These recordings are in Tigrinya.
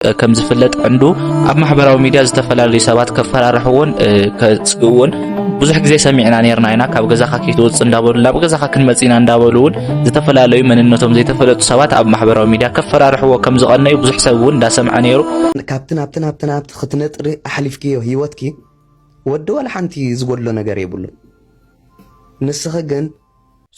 ከም ዝፍለጥ ዕንዱ ኣብ ማሕበራዊ ሚድያ ዝተፈላለዩ ሰባት ከፈራርሕዎን ከፅእዎን ብዙሕ ግዜ ሰሚዕና ነርና ኢና። ካብ ገዛኻ ከይትወፅእ እንዳበሉ ናብ ገዛኻ ክንመፅእ ኢና እንዳበሉ እውን ዝተፈላለዩ መንነቶም ዘይተፈለጡ ሰባት ኣብ ማሕበራዊ ሚድያ ከፈራርሕዎ ከም ዝቐነዩ ብዙሕ ሰብ እውን እንዳሰምዐ ነይሩ። ካብቲ ናብቲ ናብቲ ናብቲ ክትነጥሪ ኣሕሊፍክዮ ህይወትኪ ወዲ ዋላ ሓንቲ ዝጎድሎ ነገር የብሉን። ንስኺ ግን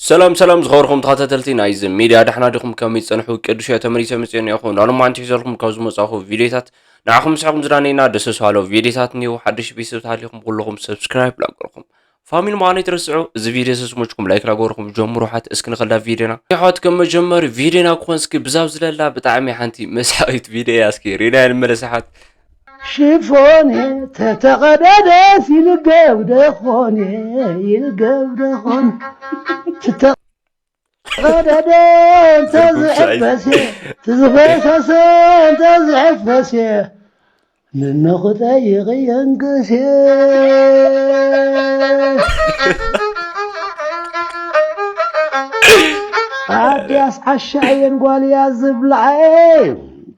ሰላም ሰላም ዝኸበርኩም ተኸታተልቲ ናይዚ ሚድያ፣ ዳሕና ዲኹም? ከመይ ጸንሑ? ቅዱሽ እየ ተመሊሰ መጽኤ እኒአኹ። ናሉማዓንቲ ሒዘልኩም ካብ ዝመጻኹ ቪድዮታት ንዓኹም ምስሕኹም ዝዳነይና ደሰስ ሃሎ ቪድዮታት እኒሁ። ሓድሽ ቤተሰብ ተሃሊኹም ኩለኹም ሰብስክራይብ ላገርኩም ፋሚሊ ምዃኑ ይትረስዑ። እዚ ቪድዮ ሰስሞችኩም ላይክ ላገርኩም ጀምሩ። ሓት እስኪ ንኸዳ ቪድዮና። ይሓት ከም መጀመሪ ቪድዮና ክኾን እስኪ ብዛብ ዝለላ ብጣዕሚ ሓንቲ መስሓቂት ቪድዮ እያ። እስኪ ሪና ንመለስ ሓት ሽፎኔ ተተቐደደስ ይልገብ ደኾኔ ይልገብ ደኾን ትተቐደደ እንተዝዕፈሴ ትዝፈሰሰ እንተዝዕፈሴ ንኖ ክጠይቕ የንግሴ ኣዲያስ ዓሻ እየን ጓልያ ዝብልዓየ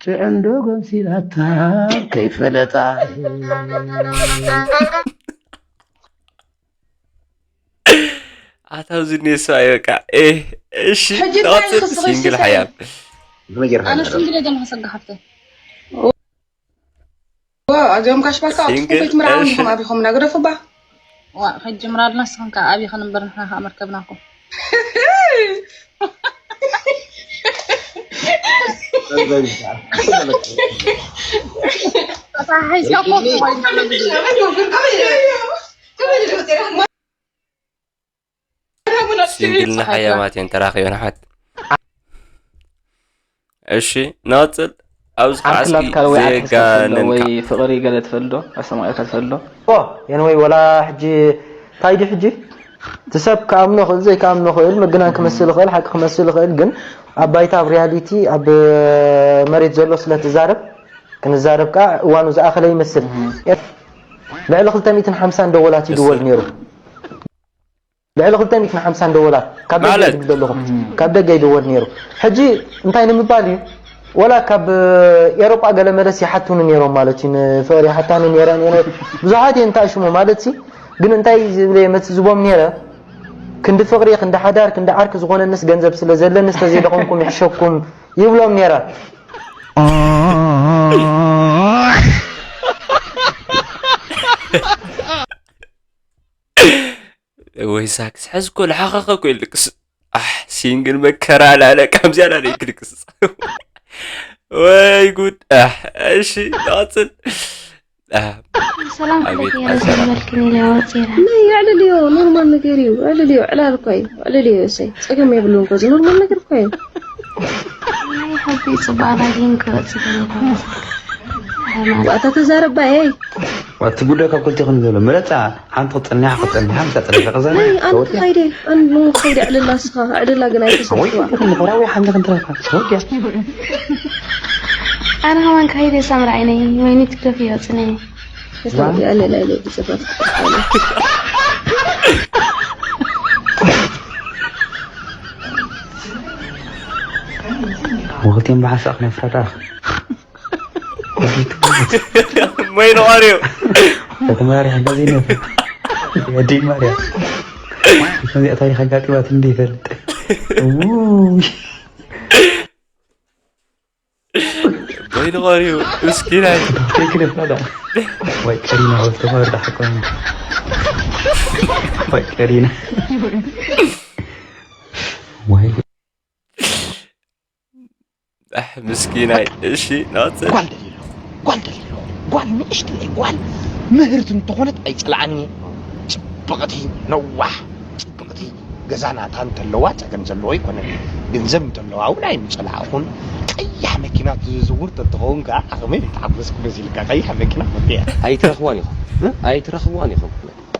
ጭዕንዶ ጎምሲላታ ከይፈለጣ ኣታ ኣብዚ ኔሳ ይበቃ። ኤህ እሺ፣ ሕጂ እንታይ ንቐጽል። ክስኺ ሲንግል ሽፈን? ሓያል ከመይ ጌርካ ኣነ ነረ? ሲንግል እየ ዘለኹ ሰጋ ሓፍተይ። ዋ፣ ኣዚኦም ካሽባካ ኣውጥኹም ሲንግል፣ ከይትምርዓውን እሺ። ኢኹም ኣቢኹም እናገደፉ ባ ዋ ከጅምራልና ንስኽን ከ ኣብይ ክንበር ንሕና ከኣ መርከብናኩም ተሓሒዝካ ኮፍ ኮይና ሲንግልና ሓያማት እየን ተራኺበን ሓት። እሺ ንቐጽል። ኣብዚ ከዓ እስኪ ዓርክላትካ ወይ ዓርክስካ ትፈልዶ ዘጋነንካ ወይ ፍቕሪ ገለ ትፈልዶ ኣሰማዒካ ትፈልዶ ኦ የንወይ ወላ ሕጂ ታይ ድዩ ሕጂ እቲ ሰብ ክኣምኖ ክእል ዘይክኣምኖ ክእል ምግናን ክመስል ይኽእል ሓቂ ክመስል ይኽእል ግን ኣብ ባይታ ኣብ ሪያሊቲ ኣብ መሬት ዘሎ ስለ ትዛረብ ክንዛረብ ከዓ እዋኑ ዝኣኸለ ይመስል ልዕሊ ክልተ ሚእትን ሓምሳን ደወላት ይድወል ነይሩ ልዕሊ ክልተ ሚእትን ሓምሳን ደወላት ካብ ደገ ማለት? ይብል ዘለኹም ካብ ደገ ይድወል ነይሩ ሕጂ እንታይ ንምባል እዩ ወላ ካብ ኤሮጳ ገለ መለስ ይሓቱኒ ነይሮም ማለት እዩ ንፍቕሪ ይሓታኒ ነይረ ነይረ ብዙሓት እየ እንታሽሙ ማለት ሲ ግን እንታይ ዝብለ መት ዝቦም ነይረ ክንዲ ፍቕሪ ክንዲ ሓዳር ክንዲ ዓርኪ ዝኾነንስ ገንዘብ ስለ ዘለንስ ተዘይደኾንኩም ይሕሸኩም ይብሎም ነይረ ወይ ሳክስ ሕዚ እኮ ልሓኸኸ እኮ ይልቅስ ኣሕ ሲንግል መከራ ላለ ካብዚያ ላለ ይክልቅስ ወይ ጉድ ኣሕ እሺ ንቐጽል ኣሕ ሰላም ኣቤት ክልክየ ኣሰራ ዝበልክን ኢለ ወፂረ ናይ ኣዕልልዮ ኖርማል ነገር እዩ ኣዕልልዮ ዕላል እኳ እዩ ኣዕልልዮ እሰይ ፀገም የብሉን ኮዚ ኖርማል ነገር እኳ እዩ ናይ ሕቢ ፅባላ ግን ክወፅእ ገለ ዋእታ ተዛረባ ኤይ ዋቲ ጉዳይ ካብ ክልቲኹም ዘሎ ምረፃ ሓንቲ ክፀንሕ ክፀንሕ ምሳ ፀንሕ ከዘና ናይ ኣነ ከይደ ኣነ ከይደ ዕልላ ስኻ ዕልላ ግን ኣይተሰብዋ ምኽራዊ ሓንቲ ክንትረፋ ሰውድያ ኣነ ከማን ከይደ ሳምራ ዓይነይ ወይኒ ትግደፍ ይወፅነ ተታወቂ ኣለ ላይ ላይ ብፅፈት ወክልቲን ብሓሳብ ክነፍረዳ ወይ ነዋሪዮ ተማሪ ሓጋዚ ነው ወዲ ማርያ ከዚኣ ታሪክ ኣጋጢባት እንደ ይፈልጥ ውይ ወይ ነዋሪዮ ምስኪናይ ትክክል ይባላል ወይ ቀሪና ወይ ተማሪ ዳሕቆን ወይ ቀሪና ወይ ኣሕ ምስኪናይ እሺ ናጽ ጓል ደሊሎ ጓል ደሊሎ ጓል ንእሽተይ ጓል ምህርቲ እንተኾነት ኣይጸላኣኒ ጽብቕቲ ነዋሕ ጽብቕቲ ገዛ ናታ እንተለዋ ጸገም ዘለዎ ኣይኮነን ገንዘብ እንተለዋ እውን ኣይምጸላእኹን ቀያሕ መኪና ትዝውር ተትኸውን ከኣ ኣኸመይ ምተሓጎስኩ መሲልካ ቀያሕ መኪና መኪያ ኣይትረኽቧን ኢኹም ኣይትረኽቧን ኢኹም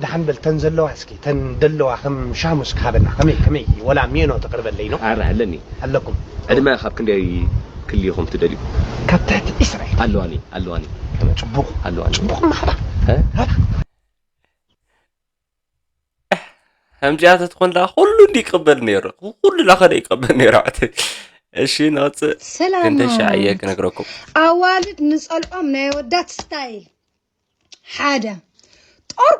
ደሓን በል ተን ዘለዋ እስኪ ተን ደለዋ ከም ሻሙስ ክሃበና ከመይ ከመይ ወላ ሜኖ ተቅርበለይ ነው ኣረ ኣለኒ ኣለኩም ዕድመ ካብ ክንደይ ክልይኹም ትደልዩ ካብ ትሕቲ እስራኤል ኣለዋኒ ኣለዋኒ ጽቡቕ ኣለዋኒ ጽቡቕ ማህባ ከምዚኣ ተትኾን ደኣ ኩሉ እንዲ ይቀበል ነይሩ ኩሉ ላኸደ ይቀበል ነይሩ ኣቲ እሺ፣ ንቐጽእ። ሰላም። ክንደይ ሻዕ እየ ክነግረኩም? ኣዋልድ ንጸልኦም ናይ ወዳት ስታይል። ሓደ፣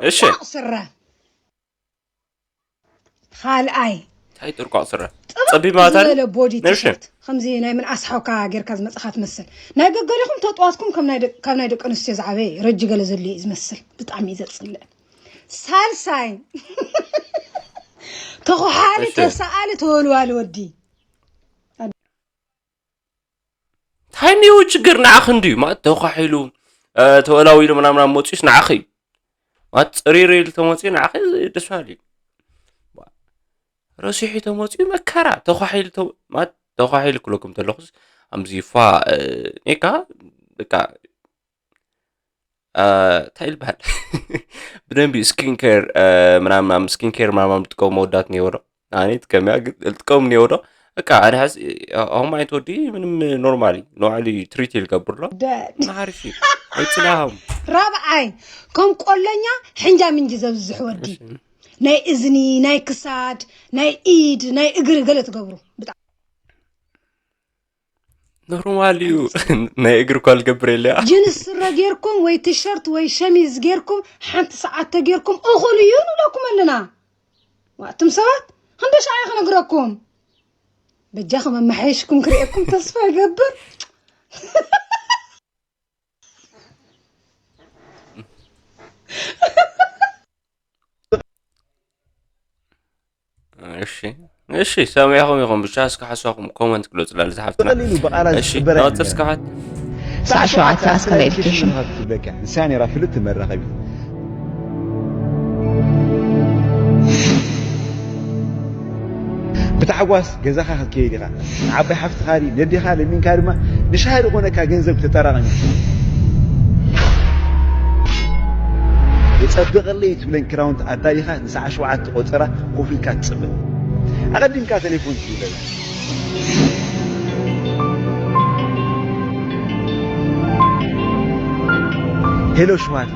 እሺ። ጦርቋቕ ስረ። ካልኣይ፣ እንታይ ጥርቋቕ ስረ? ጥብቅ ጸቢብ ማለት ዝበለ ቦዲ እሺ። ቲሸርት። ከምዚ ናይ ምንኣስ ሓውካ ጌርካ ዝመጽኻ ትመስል። ናይ ገገሊኹም ተጥዋትኩም ከም ናይ ደቅ-፣ ካብ ናይ ደቂ ኣንስትዮ ዝዓበየ ረጂ ገለ ዘሎ እዩ ዝመስል። ብጣዕሚ እዩ ዘጽልእ። ሳልሳይ፣ ተኾሓሊ፣ እሺ። ተሰኣሊ፣ ተወልዋሊ ወዲ። እንታይ እኒኦ ችግር ንዓኺ እንድዩ? ማለት ተኳሒሉ፣ እ፣ ተወላዊሉ ምናምን መፂኡስ ንዓኺ እዩ። ማለት ፅሪር ኢሉ ተመፂኡ ንዓኺ ደስ በሃሊ እዩ። ረሲሑ ተመፂኡ መከራ፣ ተኳሒሉ ተ-፣ ማለት ተኳሒሉ ክብለኩም ተለኹስ፣ ኣምዚ ፋ፣ እ፣ ኔካ፣ በቃ፣ እ፣ እንታይ ይበሃል? ብደንቢ ስኪን ኬር፣ እ፣ ምናምን፣ ኣብ ስኪን ኬር ምናምን ዝጥቀሙ መወዳት እኒኦ ዶ? ኣነ ይጥቀም እያ፣ ግን ዝጥቀም እኒኦ ዶ? በቃ፣ ኣነ ሕዚ፣ እ፣ ሆም ዓይነት ወዲ ምንም ኖርማል እዩ። ንባዕሉ እዩ ትሪት እዩ ዝገብር ኣሎ። ደድ። እና ሓሪፍ እዩ። ኣይፅላሃም። ራብዓይ፣ ከም ቆለኛ ሕንጃ ምንጂ ዘብዝሕ ወዲ። እሺ። ናይ እዝኒ፣ ናይ ክሳድ፣ ናይ ኢድ፣ ናይ እግሪ ገለ ትገብሩ። ብጣዕሚ ኖርማል እዩ። ናይ እግሪ እኳ ልገብር የለ። ጅንስ ስረ ጌርኩም ወይ ቲሸርት ወይ ሸሚዝ ጌርኩም ሓንቲ ሰዓት ተጌርኩም እኹል እዩ ንብለኩም ኣለና። ዋ፣ እቱም ሰባት ክንደይ ሻዕ ክነግረኩም? በጃኹም መመሓየሽኩም ክርእየኩም ተስፋ ይገብር። እሺ፣ እሺ፣ ሰሚዕኹም ኢኹም። ብቻ እስከ ሓሳብኩም ኮመንት ግለጹላ፣ እዚ ሓፍትና። ብቐሊሉ ብቓላት እሺ፣ ዝግበር ነቐጽል ኣይነበረን። እስከ ሓት-፣ ሰዓት ሸውዓተ ኣስካል ኤዱኬሽን። ክትብለካ፣ ንሳ ነይራ ፍልጥቲ መራኸቢት። ብታሕጓስ ገዛኻ ክትከይድ ኢኻ። ንዓባይ ሓፍትኻ ድዩ ነዴኻ ለሚንካ ድማ ንሻሂ ዝኾነካ ገንዘብ ክተጠራቕም ኢኻ። የጸብቐለይ ትብለን ክራውንት ኣዳሊኻ ንሰዓት ሸውዓተ ቆጸራ ኮፍ ኢልካ ትጽበ። ኣቐዲምካ ቴሌፎን ትድውለላ። ሄሎ ሽዋት።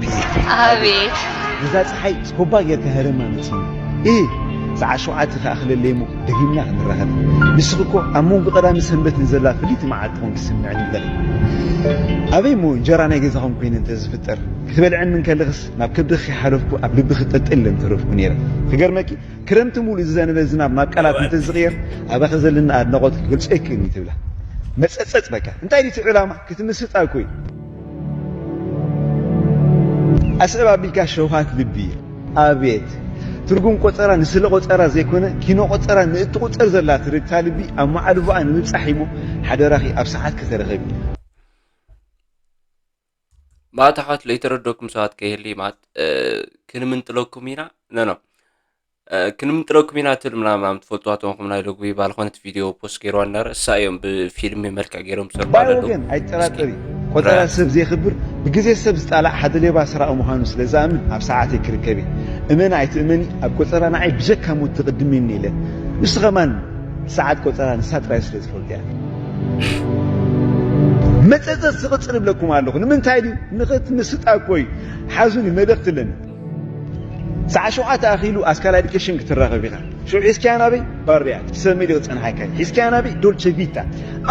ኣቤት። ነዛ ጸሓይ ስኮባ ጌርካ ህረማ መጺና። እ፣ ሰዓት ሸውዓተ ከኣ ክለለይ እሞ ደጊምና ክንራኸብ። ንስኺ እኮ ኣብ መንጎ ቀዳምን ሰንበትን ዘላ ፍልይቲ መዓልቲ ኮንኪ ስምዕኒ ኣለኺ። ኣበይ እሞ እንጀራ ናይ ገዛኹም ኮይነ እንተ ዝፍጠር፣ ክትበልዕኒ እንከለኽስ ናብ ከብድኺ ከይሓለፍኩ ኣብ ልብኺ ጠልጠል ኢለ ምተረፍኩ ነይረ። ክገርመኪ፣ ክረምቲ ሙሉእ ዝዘነበ ዝናብ ናብ ቃላት እንተ ዝቕየር፣ ኣባኺ ዘለኒ ኣድናቖት ክገልጾ ኣይክእልን እዩ ትብላ። መጸጸጽ በቃ። እንታይ ድዩ እቲ ዕላማ? ክትምስጣ እኮ እዩ። ኣስዕብ ኣቢልካ ሸውሃት ልቢ። ኣቤት ትርጉም ቆጸራ፣ ንስለ ቆጸራ ዘይኮነ ኪኖ ቆጸራ ንእትቑጸር ዘላ ትርግታ ልቢ ኣብ መዓልቦኣ ንምብጻሕ እሞ ሓደራኺ ኣብ ሰዓት ከተረኸቢ። ማእታኻት ለይተረደኩም ሰባት ከይህሊ ማት፣ እ፣ ክንምንጥለኩም ኢና። ኖ፣ ኖ። እ፣ ክንምንጥለኩም ኢና ትብል ምናምን ኣብ ትፈልጥዋ ተኾንኩም ናይ ሎግቢ ባልኾነት ቪድዮ ፖስት ገይርዋ እናረ እሳ እዮም ብፊልም መልክዕ ገይሮም ዝሰርቁ ባይ ኣለዉ። ወገን ኣይጠራጠሪ። እስኪ ቆጸራ ራያት። ሰብ ዘይኽብር ብግዜ ሰብ ዝጣላዕ ሓደ ሌባ ሰራቂ ምዃኑ ስለ ዝኣምን ኣብ ሰዓተይ ክርከብ እየ። እመን ኣይትእመኒ ኣብ ቆጸራ ንዓይ ብጀካ ሞት ትቕድመኒ ኢለ። ንሱ ኸማን ሰዓት ቆጸራ ንሳ ጥራይ ስለ ዝፈልጥ እያ። መጸጸት ዝቕጽል እብለኩም ኣለኹ። ንምንታይ ድዩ? ንኽትምስጣ እኮ እዩ። ሓዙኒ መልእኽቲ ኣለኒ። ሰዓት ሸውዓተ ኣኺሉ ኣስካል ኣዲኬሽን ክትራኸብ ኢኻ። ሽዑ ሒዝካያ ናበይ? ባርያ። ሰብ መሊኡ ክጸንሓካ እዩ። ሒዝካያ ናበይ? ዶልቸ ቪታ።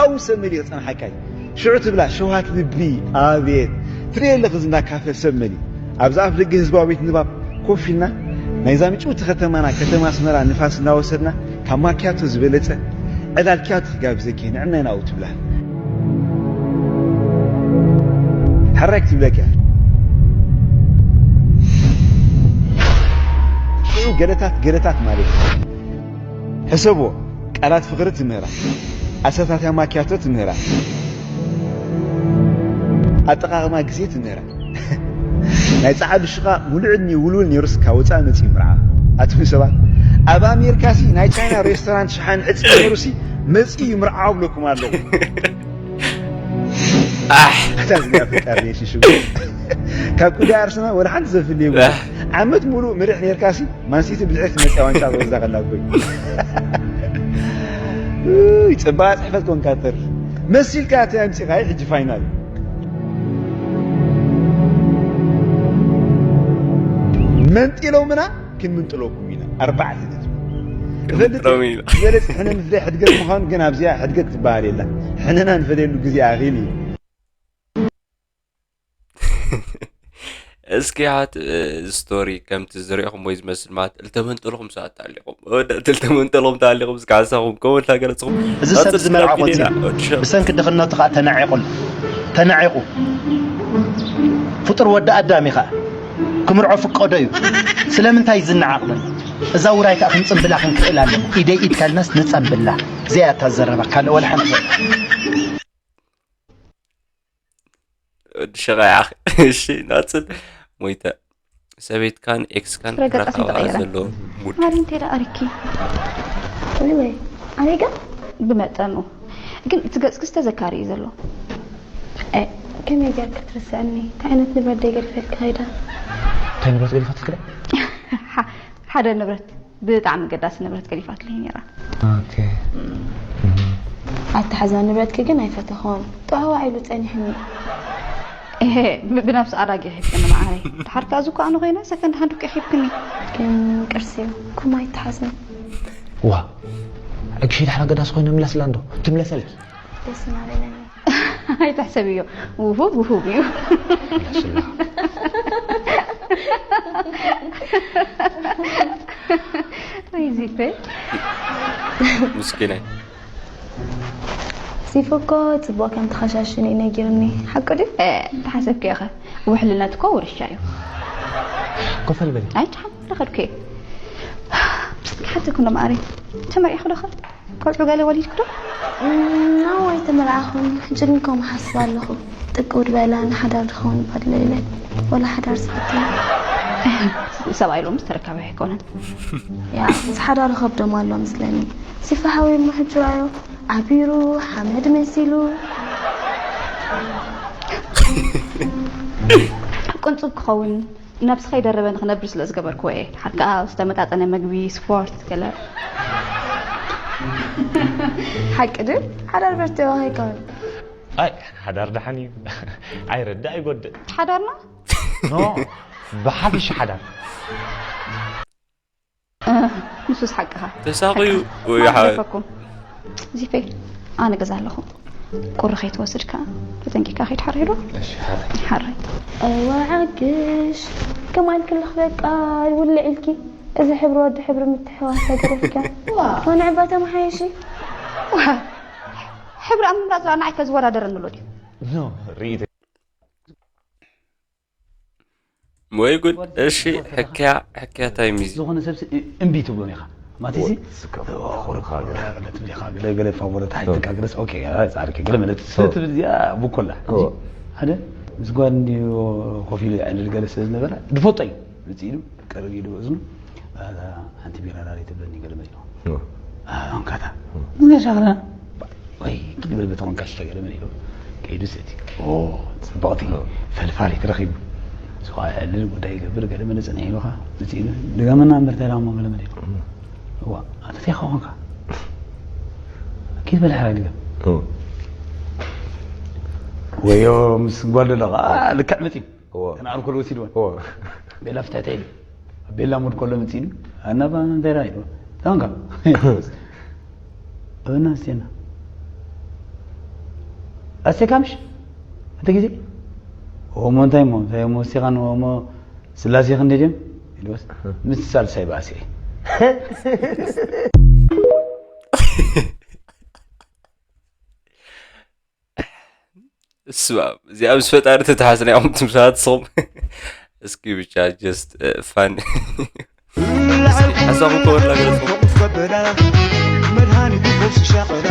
ኣብኡ ሰብ መሊኡ ክጸንሓካ እዩ። ሽዑ ትብላ ሸውሃት ልቢ። ኣቤት። ትርእየ ኣለኺ ዝና ካፈ ሰብ መሊኡ። ኣብዚ ኣፍ ደገ ህዝባዊ ቤት ንባብ ኮፍ ኢልና ናይዛ ምጭውቲ ከተማና ከተማ ኣስመራ ንፋስ እናወሰድና ካብ ማክያቶ ዝበለጸ ዕላል ኪያቶ ክጋብዘኪ ንዕናይ ናብኡ ትብላ። ሕራይ ክትብለኪ እያ። ሽዑ ገለታት ገለታት ማለት እዩ። ሕሰብዎ፣ ቃላት ፍቕሪ ትምህራ፣ ኣሰታትያ ማክያቶ ትምህራ፣ ኣጠቓቕማ ግዜ ትምህራ። ናይ ጸዓዱ ሽቓቕ ሙሉእ ዕድሚኡ ውልውል ነይሩስ ካብ ወጻኢ መጺኡ ይምርዓ። ኣቱም ሰባት፣ ኣብ ኣሜሪካሲ ናይ ቻይና ሬስቶራንት ሸሓኒ ዕጽ ነይሩሲ መጺኡ ይምርዓው ብለኩም ኣለኹ። ኣሕ! ኣታ እዚኣ ፍቃር ነይሲ ሽጉ። ካብ ጉዳይ ኣርሰናል ወላ ሓንቲ ዘፍልየ ጉዳይ። ኣሕ! ዓመት ሙሉእ ምርሕ ነይርካሲ ማንሲቲ ብድሕሪት መጽያ ዋንጫ ዝወስዳ ከላ እኮ እዩ። ኡይ፣ ጽባቐ ጽሕፈት ኮንካ ተር። መሲልካ እቲ ኣምጺኻይ ሕጂ ፋይናል። መንጢሎምና ክንምንጥለኩም ኢና። ኣርባዕተ ነጥቢ። ክፈልጥ እየ። ዝበለጽ ሕነ ምፍዳይ ሕድገት ምዃኑ ግን ኣብዚኣ ሕድገት ትበሃል የላ። ሕነና ንፈደየሉ ግዜ ኣኺሉ እዩ። እስኪ ሓት ስቶሪ ከምቲ ዝሪእኹም ወይ ዝመስል ማለት እልተመንጠልኹም ሰዓት ተሃሊኹም ወደ እልተመንጠልኹም ተሃሊኹም እስኪ ሓሳኹም ኮመንት ኣገለጽኹም። እዚ ሰብ ዝመርዖ ቆፂሩ ብሰንኪ ድኽነቱ ከዓ ተናዒቑ ኣሎ። ተናዒቑ ፍጡር ወዲ ኣዳም እዩ ከዓ ክምርዖ ፍቀዶ እዩ። ስለምንታይ ዝነዓቕ ዘሎ? እዛ ውራይ ከዓ ክንፅምብላ ክንክእል ኣለና። ኢደይ ኢድካ ኢልናስ ንፀምብላ። እዚኣ እያ እታ ዘረባ፣ ካልእ ወላ ሓንቲ ዘረባ። ወዲ ሸቃይ ዓኽ እሺ ናፅል ሞይተ ሰበይትካን ኤክስካን ፍረ ገጻ ክራኸባ ተቐይረ። ዘሎ ሙድ ማሪ እንታይ ደኣ ኣረኪ? ወይ ኣበይ ገ ብመጠኑ ግን እቲ ገጽኪ ዝተዘካሪ እዩ ዘሎ። እ፣ ከመይ ጌርኪ ትርስዕኒ? እንታይ ዓይነት ንብረት ደይ ገዲፈልኪ ከይደ? እንታይ ንብረት ገዲፋትልኪ? ሓ- ሓደ ንብረት ብጣዕሚ ገዳሲ ንብረት ገዲፋትልይ ነይራ። ኦኬ ኣተሓዛ ንብረትኪ ግን ኣይፈተኾን። ጠዋዋዕ ኢሉ ጸኒሕኒ። ኤሄ ብ- ብነብሲ ኣራጊ ሒዝክኒ መዓረይ። ድሓር ከኣ እዚ እኮ ኣነ ኮይነ ሰከንድ ሃንድ እኮ ሒብክኒ። ግን ቅርሲ እዩ። ኩም ኣይተሓዝን። ዋ ሕግሽ ድሓር ገዳሲ ኮይነ ምለስላ እንዶ ትምለሰልኪ ደስ እናበለኒ። ኣይትሕሰብዮ ውሁብ ውሁብ እዩ። ሽላ ወይ ዚፈ ምስኪናይ ሲፎ እኮ ጽቡቕ ከም ተኸሻሽን እዩ ነጊርኒ። ሓቁ ድዩ? ተሓሰብክዮ ኸ ውሕልነት እኮ ውርሻ እዩ። ኮፈል በሊ ኣይቻም ረኸድኩ እየ። ክሓተኩ እንዶ መኣሪ ተመሪዕኹ ዶ ኸ ቆልዑ ገለ ወሊድኩ ዶ? ናው ኣይተመርዓኹን። ሕጂ ግን ከምኡ ሓስብ ኣለኹ። ጥቅው ድበላ ንሓዳር ድኸውን ባድለ ኢለ ወላ ሓዳር ዝፈትን ሰብኣይ ሎምስ ተረካቢ ኣይኮነን። ያ ምስ ሓዳር ኸብዶም ኣሎ ምስለኒ። ሲፋ ሓወይ እሞ ሕጂ ራዮ ዓቢሩ ሓመድ መሲሉ። ቅንጹብ ክኸውን ነብስኻ ይደረበ ንክነብር ስለ ዝገበርክዎ እየ። ድሓር ከዓ ዝተመጣጠነ መግቢ፣ ስፖርት፣ ገለ። ሓቂ ድዩ? ሓዳር በርትዮ ኣይከውን። ኣይ ሓዳር ደሓን እዩ። ኣይረዳእ ኣይጎድእ። ሓዳርና ኖ ብሓፊሽ ሓዳር ንሱስ ሓቅኻ። ተሳቕዩ ወይ ማን ሓ- ደፈኩም? ዚፌ ኣነ ገዛ ኣለኹ። ቁሪ ከይትወስድ ከዓ ተጠንቂካ ከይድ ሓረይ ዶ? ሓረይ። ወዓግሽ ከማን ክልኽ በቃ ይውልዕ ኢልኪ። እዚ ሕብሪ ወዲ ሕብሪ ምትሕዋስ ተገደፍካ። ወንዕባ ተመሓየሺ። ዋ፣ ሕብሪ ኣብ ምምራፅ ራና ኣይከዝወዳደረኒ ኣሎ ድዩ? ኖ ርኢቶ ወይ ጉድ እሺ ሕክያ ሕክያ ታይም እዩ ዝኾነ ሰብ እምቢ ትብሎ ኢኻ ማቲሲ ገለገለ ፋቮረት ሓይትካ ገለስ ኦኬ ፃርኪ ገለ መለጥ ስለትብል እዚኣ ብኮላ ሓደ ምስ ጓል እንዲዮ ኮፍ ኢሉ የዕልል ገለ ስለ ዝነበረ ዝፈልጦ እዩ መፅእ ኢሉ ቀረብ ኢሉ እዝኑ ሓንቲ ቢራ ዳሪ ትብለኒ ገለ መፂኡ ኣንካታ ንሻክላ ወይ ክድብል በተኾን ካሽ ተገለ መን ኢሉ ከይዱ ሰቲ ጽብቕቲ ፈልፋሊት ረኺቡ ስኻ ዕልል ጉዳይ ይገብር ገለ መለ ጸኒሕ ኢሉኻ መጺኡ ድገመና እምበር ተላሞ ገለ መለ እዋ ኣተቴኻ ኾንካ ኪድ በለ ሕራይ ድገም ወዮ ምስ ጓል ደሎ ከዓ ልክዕ መጺኡ ተናኣልኮል ወሲድወን ቤላ ፍትሕቲ ኢሉ ቤላ ሙድ ከሎ መጺኡ ኣናባ እንታይ ዳ ኢሉ ታንካ እና ስቴና ኣስቴካ ምሽ እቲ ግዜ ኦሞ እንታይ ሞ እንታይ ሞ ስቴኻን ኦሞ ስላሴ ክንደይ ድዮም ኢልወስ ምስ ሳልሳይ ባእሲ እሱ እዚኣ ምስ ፈጣሪ ተተሓዝና ኢኹም ትምሳት ስኹም እስኪ ብቻ ጀስት ፋን ሓሳቡ ተወላ ገለጽ መድሃኒት ፈውሲ ሻቕላ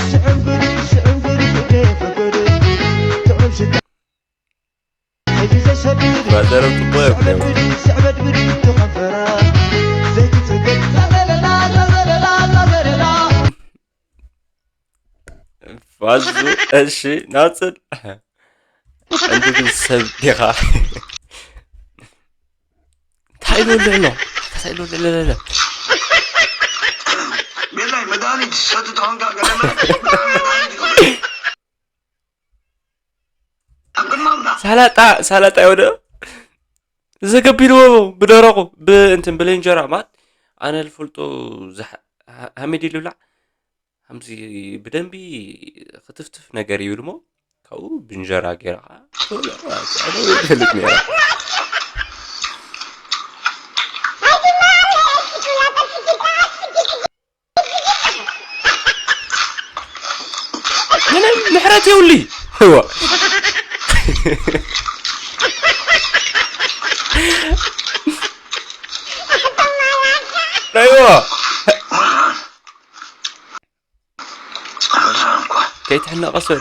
ስዕንግዲ ስዕንግዲ ፍደ ፍቅድ ትዕብስታ ሕጂ ዘሰብድ ባደረ ጽቡቅ ስዕበድ ብድ ስዕበድ ብድ ትኸፈራ ዘይትጽገድ ላዘለላ ላዘለላ ላዘለላ ፋዙ እሺ ናጽል እንዱ ግን ሰብ ዲኻ እንታይ ኢሉ ኣሎ እንታይ ኢሉ ኣሎ ቤላይ መድሃኒት ሰቲ ተኾንካ ገለመ ሳላጣ ሳላጣ ይወደ ዘገቢልዎ ብደረቁ ብእንትን ብልእንጀራ ማለት ኣነ ዝፈልጦ ዝሓ- ሃ- ሃሚድ ይልብላዕ ከምዚ ብደንቢ ክትፍትፍ ነገር ይብል እሞ ካብኡ ብእንጀራ ገይራ ከዓ ትበልዖ። ኣነ እውን ይፈልጥ ነይረ። ምንም ምሕረት የውሊ እዋ እዋ ከይትሕነቐ ሰብ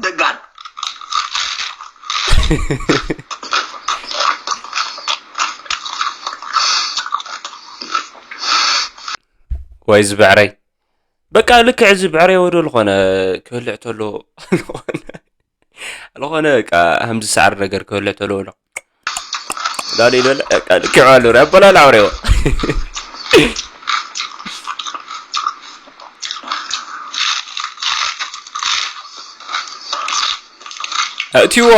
ደጋት ወይ ዝበዕረይ በቃ ልክዕ እዚ ብዕረይ ወዶ ዝኾነ ክህልዕ ተሎ ዝኾነ ዝኾነ በቃ ከምዚ ሳዕሪ ነገር ክህልዕ ተሎ ወዶ ዳሊ ይበል በቃ ልክዕ ኣሎ ረ ኣበላል ኣውሬዎ ኣእትዎ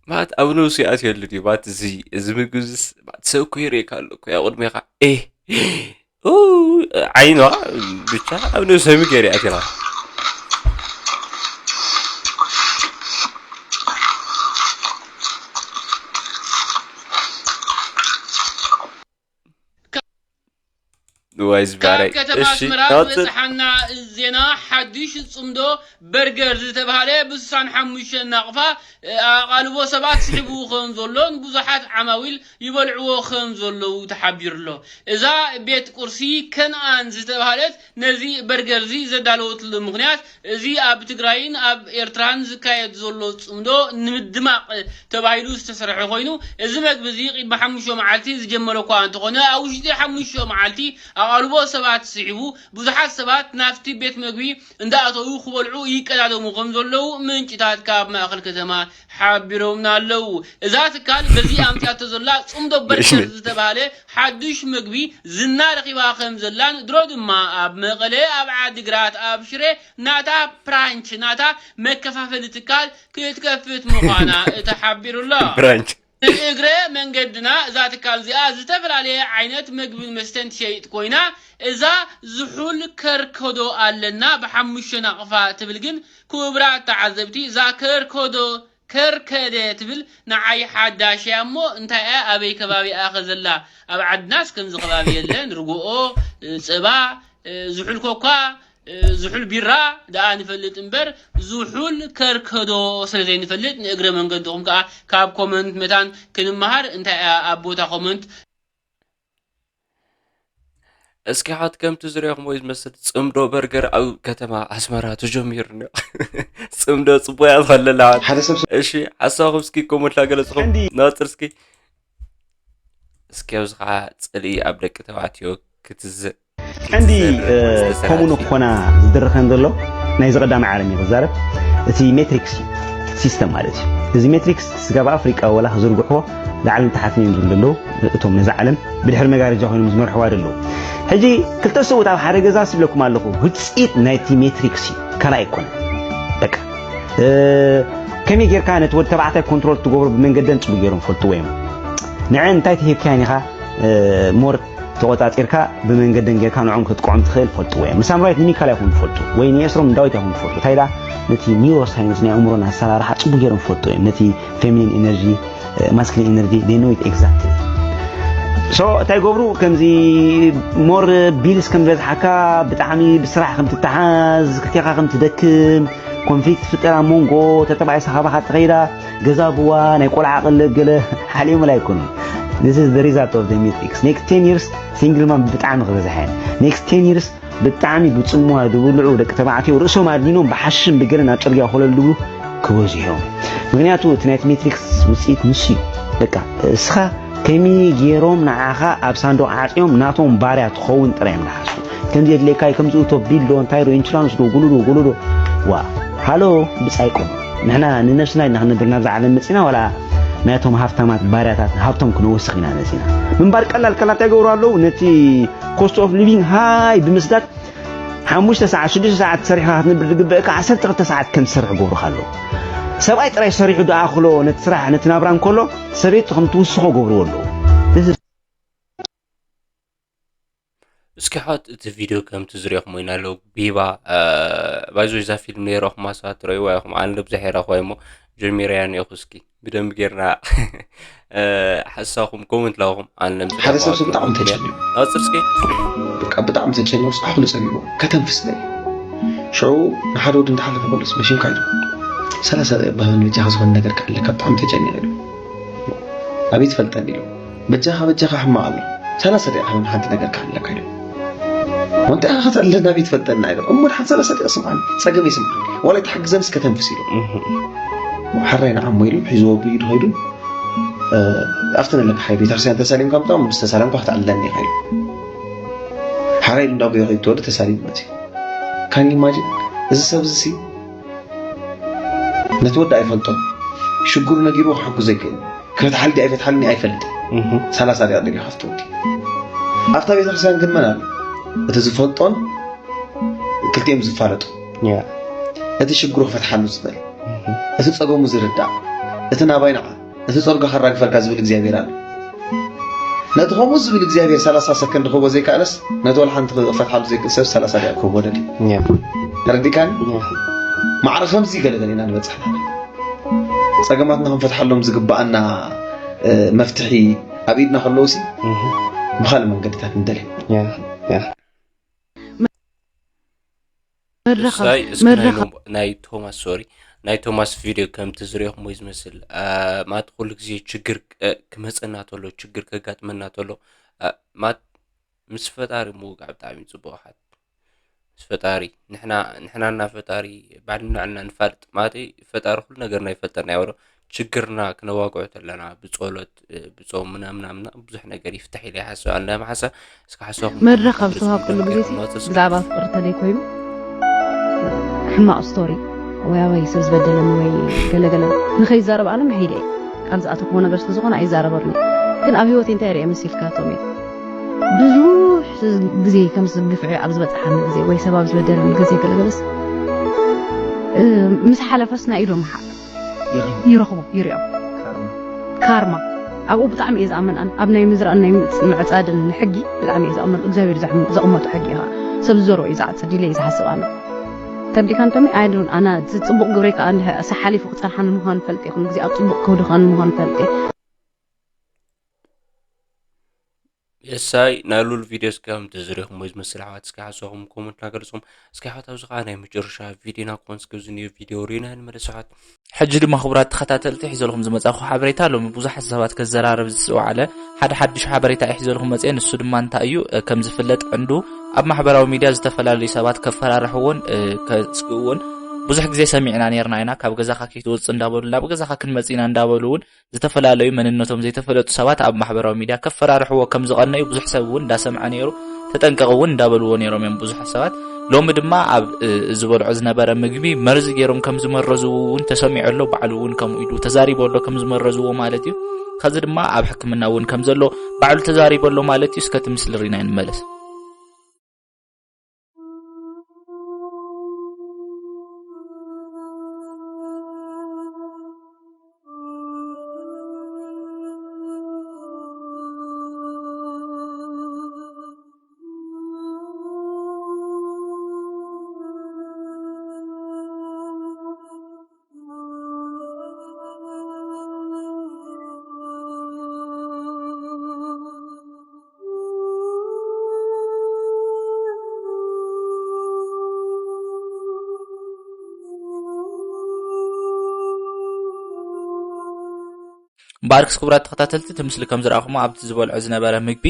ማለት ኣብ ነብሱ ይኣትየሉ ድዩ ማለት እዚ እዚ ምግብዝስ ማለት ሰብ እኮ ይርእየካ ኣሎ እኮ ያው ቅድሜኻ ኤ ኡ፣ ዓይንዋ ብቻ ኣብ ነብሱ ምግብ ይኣትየላ እዋይ ካብ ዝበረ ከተማ እሺ ኣስመራ ናውፅእ ዝበፅሓና ዜና ሓዱሽ ፅምዶ በርገር ዝተባሃለ ብ65 ናቕፋ ኣቓልቦ ሰባት ስሒቡ ከም ዘሎ ንብዙሓት ዓማዊል ይበልዕዎ ከም ዘለዉ ተሓቢሩ ኣሎ። እዛ ቤት ቁርሲ ከነኣን ዝተባሃለት ነዚ በርገር እዚ ዘዳለወትሉ ምኽንያት እዚ ኣብ ትግራይን ኣብ ኤርትራን ዝካየድ ዘሎ ፅምዶ ንምድማቕ ተባሂሉ ዝተሰርሐ ኮይኑ እዚ መግቢ እዚ ቅድሚ ሓሙሽተ መዓልቲ ዝጀመረ እኳ እንተኾነ ኣብ ውሽጢ ሓሙሽተ መዓልቲ ኣቓልቦ ሰባት ስሒቡ ብዙሓት ሰባት ናብቲ ቤት መግቢ እንዳኣተዉ ክበልዑ ይቀዳደሙ ከም ዘለዉ ምንጭታት ካብ ማእኸል ከተማ ሓቢሮምና ኣለዉ። እዛ ትካል በዚ ኣምፅያቶ ዘላ ፅምዶ በርገር ዝተባሃለ ሓዱሽ መግቢ ዝና ረኺባ ከም ዘላን ድሮ ድማ ኣብ መቐለ፣ ኣብ ዓዲግራት፣ ኣብ ሽረ ናታ ብራንች ናታ መከፋፈሊ ትካል ክትከፍት ምዃና ተሓቢሩ ኣሎ። ብራንች ንእግረ መንገድና እዛ ትካል እዚኣ ዝተፈላለየ ዓይነት መግብን መስተን ትሸይጥ ኮይና እዛ ዝሑል ከርከዶ ኣለና ብሓሙሽተ ናቕፋ ትብል ግን ክቡራት ተዓዘብቲ እዛ ከርከዶ ከርከደ ትብል ንዓይ ሓዳሽ እያ እሞ እንታይ እያ ኣበይ ከባቢ እያ ከ ዘላ ኣብ ዓድናስ ከምዚ ከባቢ የለን ርጎኦ ጸባ ዝሑል ኮኳ ዝሑል ቢራ ደኣ ንፈልጥ እምበር ዝሑል ከርከዶ ስለ ዘይንፈልጥ ንእግረ መንገድኹም ከኣ ካብ ኮመንት መታን ክንመሃር እንታይ እያ ኣብ ቦታ ኮመንት እስኪ ሓት ከምቲ ዝሪኦኹም ወይ ዝመስል ፅምዶ በርገር ኣብ ከተማ ኣስመራ ተጀሚሩ እኒኦ ፅምዶ ፅቡቅ እያ ዝኾለላ ሓደ ሰብ እሺ ሓሳብኩም እስኪ ኮመንት ላገለፅኹም ቀንዲ- ናፅር እስኪ እስኪ ኣብዚ ከዓ ፅልኢ ኣብ ደቂ ተባዕትዮ ክትዝእ ቀንዲ ኮሙን ኮና ዝድርኸን ዘሎ ናይዚ ቀዳማይ ዓለም እዩ ክዛረብ እቲ ሜትሪክስ ሲስተም ማለት እዩ እዚ ሜትሪክስ ስጋብ ኣፍሪቃ ወላ ክዝርግሕዎ ላዕልን ታሕትን እዮም ዝብሉ ዘለዉ እቶም ነዛ ዓለም ብድሕሪ መጋረጃ ኮይኖም ዝመርሕዋ ዘለዉ ሕጂ ክልተ ሰብኡት ኣብ ሓደ ገዛ ስብለኩም ኣለኹ ውፅኢት ናይቲ ሜትሪክስ እዩ ካልኣይ ኣይኮነ በቃ ከመይ ጌርካ ነቲ ወዲ ተባዕታይ ኮንትሮል ትገብሮ ብመንገደን ፅቡቅ ገይሮም ፈልጥዎ እዮም ንዐ እንታይ ተሂብካያን ኢኻ ሞር ተቆፃፂርካ ብመንገደን ጌርካ ንዖም ከጥቅዖም ትኽእል ፈልጥዎ እዮም ንሳምራዊት ንሚካል ኣይኹም ትፈልጡ ወይ ንኤስሮም ንዳዊት ኣይኹም ትፈልጡ እንታይ ዳ ነቲ ኒውሮ ሳይንስ ናይ ኣእምሮን ኣሰራርሓ ፅቡቅ ገይሮም ፈልጡ እዮም ነቲ ፌሚኒን ኤነርጂ ማስክሊን ኤነርጂ they know it exactly so እንታይ ገብሩ ከምዚ ሞር ቢልስ ከም ዝበዝሓካ ብጣዕሚ ብስራሕ ከም ትተሓዝ ክልቴኻ ከም ትደክም ኮንፍሊክት ትፍጠር ኣብ መንጎ ተተባኢሳ ካባኻ ተኸይዳ ገዛ ብዋ ናይ ቆልዓ ቀለብ ገለ ሓልዮምላ ኣይኮኑን this is the result of the matrix next ten years single mom ብጣዕሚ ክበዝሐ next ten years ብጣዕሚ ብፅምዋ ዝብልዑ ደቂ ተባዕትዮ ርእሶም ኣድኒኖም ብሓሽን ብገለን ኣብ ፅርግያ ኮለል ዝብሉ ክበዝሑ እዮም ምክንያቱ እቲ ናይቲ ሜትሪክስ ውፅኢት ንሱ እዩ በቃ እስኻ ከመይ ገይሮም ንዓኻ ኣብ ሳንዱቕ ዓፅዮም ናቶም ባርያ ትኸውን ጥራይ እዮም ዝሓስቡ ከምዚ የድልየካ እዩ ከምዚ እቶ ቢል ዶ እንታይ ዶ ኢንሹራንስ ዶ ጉሉ ዶ ጉሉ ዶ ዋ ሃሎ ብፃይቆም ንሕና ንነብስና ኢና ክንነብር ናብዛ ዓለም መፂና ዋላ ናይቶም ሃፍታማት ባርያታት ሃብቶም ክንወስኽ ኢና መፂና ምንባር ቀላል ቀላል እንታይ ገብሩ ኣለዉ ነቲ cost of living high ብምስዳድ ሓሙሽተ ሰዓት ሽዱሽተ ሰዓት ሰሪሕካ ክትነብር ዝግበእካ ዓሰርተ ክልተ ሰዓት ከም ትሰርሕ ገብሩካ ኣለዉ ሰብኣይ ጥራይ ሰሪሑ ደኣኽሎ ነቲ ስራሕ ነቲ ናብራ እንከሎ ሰበይቲ ከም ትውስኾ ገብርዎ ኣለዉ። እስኪ ሓት እቲ ቪድዮ ከምቲ ዝሪኦኹም ወይና ኣለዉ ቢባ ባይዞ እዛ ፊልም ነይረኹም ማሳ ትረእይዋ ኢኹም ኣነ ብዙሕ የራኽዋ እሞ ጀሚረያ እኒኦኹ እስኪ ብደንብ ጌርና ሓሳኹም ኮመንት ላኹም ኣነ ሓደ ሰብ ብጣዕሚ ተጨኒቑ ናፅር እስኪ በቃ ብጣዕሚ ተጨኒቑ ኣኽሉ ፀሚቑ ከተንፍስ ናይ ሽዑ ንሓደ ወዲ እንዳሓለፈ ከሎስ መሽንካ ኢሉ ሰላሳ ደቂቕ በጃኻ ዝኾነ ነገር ካለካ ብጣዕሚ ተጨኒቑ ኢሉ ኣበይ ትፈልጠኒ ኢሉ በጃኻ በጃኻ ሕማቕ ኣሎ ሰላሳ ደቂቕ ሓንቲ ነገር ካለካ ኢሉ ወንታ ኢኻ ከተዕልለና ኣበይ ትፈልጠና ኢሉ እሞ ድሓን ሰላሳ ደቂቕ ስምዓኒ ፀገም ይስምዓኒ ዋላ ኣይትሓግዘንስ ከተንፍስ ኢሉ ሓራይ ንዓሞ ኢሉ ሒዝዎ ብኢዱ ኸይዱ ኣብቲ ነለካ ሓይ ቤተክርስትያን ተሳሊምካ ምጣ ምስ ተሳለምካ ክትዓለኒ ኢኻ ኢሉ ሓራይ ኢሉ እንዳጎየ ኸይዱ ተወዲ ተሳሊሙ መፅዩ ካን ኢማጂን እዚ ሰብ እዚ ነቲ ወዲ ኣይፈልጦን ሽግሩ ነጊሩ ክሕግዞ ይክእል ክፈትሓል ድዩ ኣይፈትሓልኒ ኣይፈልጥ ሰላሳ ደቂቕ ደሊዩ ካብቲ ወዲ ኣብታ ቤተክርስትያን ግን መን ኣሎ እቲ ዝፈልጦን ክልቲኦም ዝፋለጡ እቲ ሽግሩ ክፈትሓሉ ዝኽእል እቲ ጸገሙ ዝርዳእ እቲ ናባይ ንዓ እቲ ጸርጋ ከራግፈልካ ዝብል እግዚኣብሔር ኣሎ ነቲ ከምኡ ዝብል እግዚኣብሔር ሰላሳ ሰከንድ ክህቦ ዘይከኣለስ ነቲ ወላ ሓንቲ ክፈትሓሉ ዘይክእል ሰብ ሰላሳ ደቂቕ ክህቦ ደሊ ተረዲካኒ ማዕረ ከምዚ ገለገለ ኢና ንበጽሕ ጸገማትና ክንፈትሓሎም ዝግባኣና መፍትሒ ኣብ ኢድና ከለውሲ ብካልእ መንገድታት ንደሊ መድረኽ ናይ ቶማስ ሶሪ ናይ ቶማስ ቪድዮ ከምቲ ዝሪኦኹም ወይ ዝመስል ማለት ኩሉ ግዜ ችግር ክመፀና ተሎ ችግር ከጋጥመና ተሎ ማለት ምስ ፈጣሪ ምውጋዕ ብጣዕሚ ፅቡቅ ሓት ምስ ፈጣሪ ንሕና ንሕናና ፈጣሪ ባዕልና ንፋልጥ ማለት ፈጣሪ ኩሉ ነገርና ይፈልጠና ይበሎ ችግርና ክነዋግዖ ተለና ብፀሎት ብፆም ምናምናምና ብዙሕ ነገር ይፍታሕ ኢለ ይሓስብ ኣለ መሓሳ እስካ ሓሳብ መድረኽ ኣብ ዝተዋሃብኩሉ ግዜ ብዛዕባ ፍቅሪ ተለይ ኮይኑ ሕማቕ ስቶሪ ወይ ኣበይ ሰብ ዝበደለኒ ወይ ገለገለ ንኸይዛረብ ኣነ መሒደ ቃል ዝኣተክዎ ነገር ስለዝኾነ ኣይዛረበሉን ግን ኣብ ህይወት እንታይ ርአ መሲልካ ቶሚ ብዙሕ ግዜ ከም ግፍዒ ኣብ ዝበፅሓኒ ግዜ ወይ ሰብ ኣብ ዝበደለኒ ግዜ ገለገለስ ምስ ሓለፈስ ናይ ኢዶም ሓ ይረኽቦ ይሪኦ ካርማ ኣብኡ ብጣዕሚ እየ ዝኣምን ኣብ ናይ ምዝራእን ናይ ምዕፃድን ሕጊ ብጣዕሚ እየ ዝኣምን እግዚኣብሔር ዘቕመጡ ሕጊ ኢኻ ሰብ ዝዘርኦ እዩ ዝዓፅድ ኢለ እየ ዝሓስብ ኣነ ተርዲካ እንተሚ ኣይዶን ኣና እቲ ፅቡቅ ግብረይ ከዓ እንድሕር እሳ ሓሊፉ ክፀርሓኒ ምኳኑ ፈልጥ ይኹን ግዜ ኣብ ፅቡቅ ክውድኸኒ ምኳኑ ፈልጥ የሳይ ናይ ሉል ቪድዮ እስኪ ከም ተዝሪኹም ወይ ዝመስል ኣሕዋት እስኪ ሓሳኹም ኮመንት ናገርፅኹም እስኪ ኣሕዋት ኣብዚ ከዓ ናይ መጨረሻ ቪድዮና ክኾን እስኪ ዝንዮ ቪድዮ ሪና ንመለስ ኣሕዋት ሕጂ ድማ ክቡራት ተኸታተልቲ ሒዘልኩም ዝመጻኹ ሓበሬታ ሎሚ ብዙሓት ሰባት ከዘራረብ ዝወዓለ ሓደ ሓድሽ ሓበሬታ እዩ ሒዘልኩም መጽአ ንሱ ድማ እንታይ እዩ ከም ዝፍለጥ ዕንዱ ኣብ ማሕበራዊ ሚድያ ዝተፈላለዩ ሰባት ከፈራርሕዎን ከስግእዎን ብዙሕ ግዜ ሰሚዕና ነርና ኢና ካብ ገዛኻ ከይትወፅእ እንዳበሉ ናብ ገዛኻ ክንመፅእ ኢና እንዳበሉ እውን ዝተፈላለዩ መንነቶም ዘይተፈለጡ ሰባት ኣብ ማሕበራዊ ሚድያ ከፈራርሕዎ ከም ዝቐነዩ ብዙሕ ሰብ እውን እንዳሰምዐ ነይሩ። ተጠንቀቕ እውን እንዳበልዎ ነይሮም እዮም ብዙሕ ሰባት። ሎሚ ድማ ኣብ ዝበልዖ ዝነበረ ምግቢ መርዚ ገይሮም ከም ዝመረዝዎ እውን ተሰሚዑ ኣሎ። ባዕሉ እውን ከምኡ ኢሉ ተዛሪቡ ኣሎ ከም ዝመረዝዎ ማለት እዩ። ከዚ ድማ ኣብ ሕክምና እውን ከም ዘሎ ባዕሉ ተዛሪቡ ኣሎ ማለት እዩ። እስከ እቲ ምስሊ ርኢና ንመለስ። እምበኣርክስ ክቡራት ተኸታተልቲ እቲ ምስሊ ከም ዝረኣኹሞ ኣብቲ ዝበልዖ ዝነበረ ምግቢ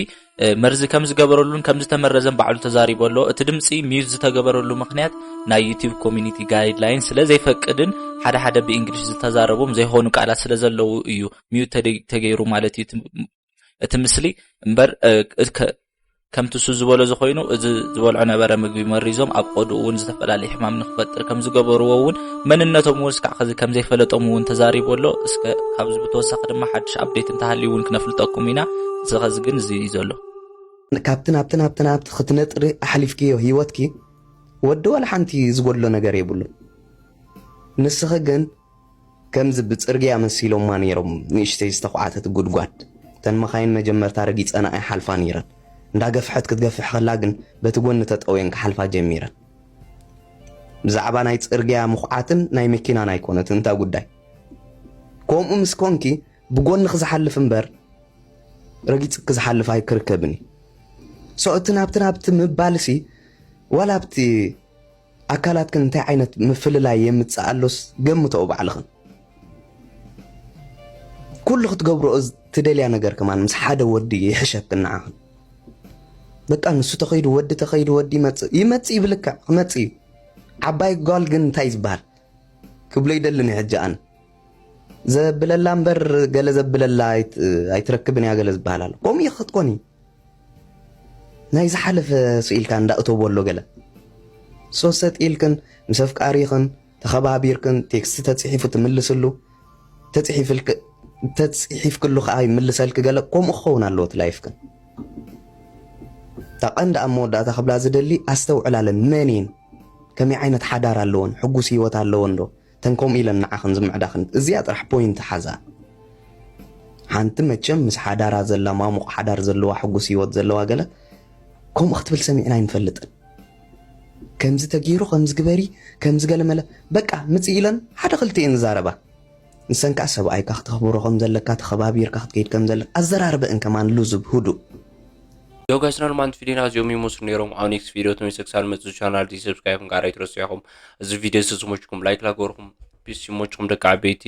መርዚ ከም ዝገበረሉን ከም ዝተመረዘን ባዕሉ ተዛሪቡ ኣሎ። እቲ ድምፂ ሚዩት ዝተገበረሉ ምኽንያት ናይ ዩቲዩብ ኮሚኒቲ ጋይድላይን ስለ ዘይፈቅድን ሓደ ሓደ ብእንግሊሽ ዝተዛረቦም ዘይኾኑ ቃላት ስለ ዘለዉ እዩ ሚዩት ተገይሩ ማለት እዩ እቲ እቲ ምስሊ እምበር ከምቲ እሱ ዝበሎ ዝኮይኑ እዚ ዝበልዖ ነበረ ምግቢ መሪዞም ኣብ ቆድኡ እውን ዝተፈላለዩ ሕማም ንክፈጥር ከም ዝገበርዎ እውን መንነቶም እውን እስካዕ ከዚ ከም ዘይፈለጦም እውን ተዛሪቡ ኣሎ። እስከ ካብዚ ብተወሳኺ ድማ ሓድሽ ኣፕዴት እንተሃልዩ እውን ክነፍልጠኩም ኢና። እዚ ከዚ ግን እዚ እዩ ዘሎ። ካብቲ ናብቲ ናብቲ ናብቲ ክትነጥሪ ኣሕሊፍክዮ ህይወትኪ ወዲ ዋላ ሓንቲ ዝጎድሎ ነገር የብሉን። ንስኺ ግን ከምዚ ብጽርግያ መሲሎማ ነይሮም፣ ንእሽተይ ዝተኹዓተት ጉድጓድ። እተን መኻይን መጀመርታ ረጊጸና ኣይሓልፋ ነይረን። እንዳገፍሐት ክትገፍሕ ከላ ግን በቲ ጎኒ ተጠውየን ክሓልፋ ጀሚረን። ብዛዕባ ናይ ጽርግያ ምኹዓትን ናይ መኪናን ኣይኮነትን እታ ጉዳይ። ከምኡ ምስ ኮንኪ ብጎንኺ ዝሓልፍ እምበር ረጊጽኪ ዝሓልፍ ኣይክርከብን እዩ። ሶ እቲ ናብቲ ናብቲ ምባልሲ ዋላ ኣብቲ ኣካላትክን እንታይ ዓይነት ምፍልላይ የምጽእ ኣሎስ ገምተኦ ባዕልኽን። ኩሉ ክትገብርኦ ትደልያ ነገር ከማን ምስ ሓደ ወዲ ይሕሸክን ንዓኽን። በቃ ንሱ ተኸይዱ ወዲ ተኸይዱ ወዲ ይመጽእ ይመጽእ ይብልካ ክመጽእ እዩ። ዓባይ ጓል ግን እንታይ ዝበሃል ክብሎ ይደልን ሕጂ ኣነ ዘብለላ እምበር ገለ ዘብለላ ኣይት- ኣይትረክብን እያ ገለ ዝበሃል ኣሎ። ከምኡ እዩ ክትኮኒ ናይ ዝሓለፈ ስኢልካ እንዳእተዎ ኣሎ ገለ ሶሰጥ ኢልክን ምስ ኣፍቃሪኽን ተኸባቢርክን ቴክስት ተጽሒፉ ትምልስሉ ተጽሒፍልክ- ተጽሒፍክሉ ከዓ ይምልሰልክ ገለ ከምኡ ክኸውን ኣለዎ እቲ ላይፍክን። እታ ቀንዲ ኣብ መወዳእታ ክብላ ዝደሊ ኣስተውዕላለን መን እየን ከመይ ዓይነት ሓዳር ኣለዎን ሕጉስ ህይወት ኣለዎን ዶ ተን ከምኡ ኢለን ንዓኽን ዝምዕዳኽን እዚኣ ጥራሕ ፖይንት ሓዛ። ሓንቲ መቸም ምስ ሓዳራ ዘላ ማሙቕ ሓዳር ዘለዋ ሕጉስ ህይወት ዘለዋ ገለ ከምኡ ክትብል ሰሚዕና ኣይንፈልጥን። ከምዚ ተገይሩ ከምዚ ግበሪ ከምዚ ገለመለ በቃ ምጽእ ኢለን ሓደ ክልቲኤን ዝዛረባ። ንሰን ከዓ ሰብኣይካ ክተኽብሮ ከም ዘለካ ተኸባቢርካ ክትከይድ ከም ዘለካ ኣዘራርበእን ከማን ሉዙብ ሁዱእ። ዮጋስና ልማንት ቪዲዮና እዚኦም ይመስሉ ነይሮም። ኣብ ኔክስት ቪዲዮ ተመልሰ ክሳብ መጽእ ቻናል ሰብስክራይብ ክንጋራ ይትረሱ ኢኹም። እዚ ቪዲዮ ዝተመችኩም ላይክ ላገርኩም ፒስ ይመችኩም ደቂ ዓበይቲ።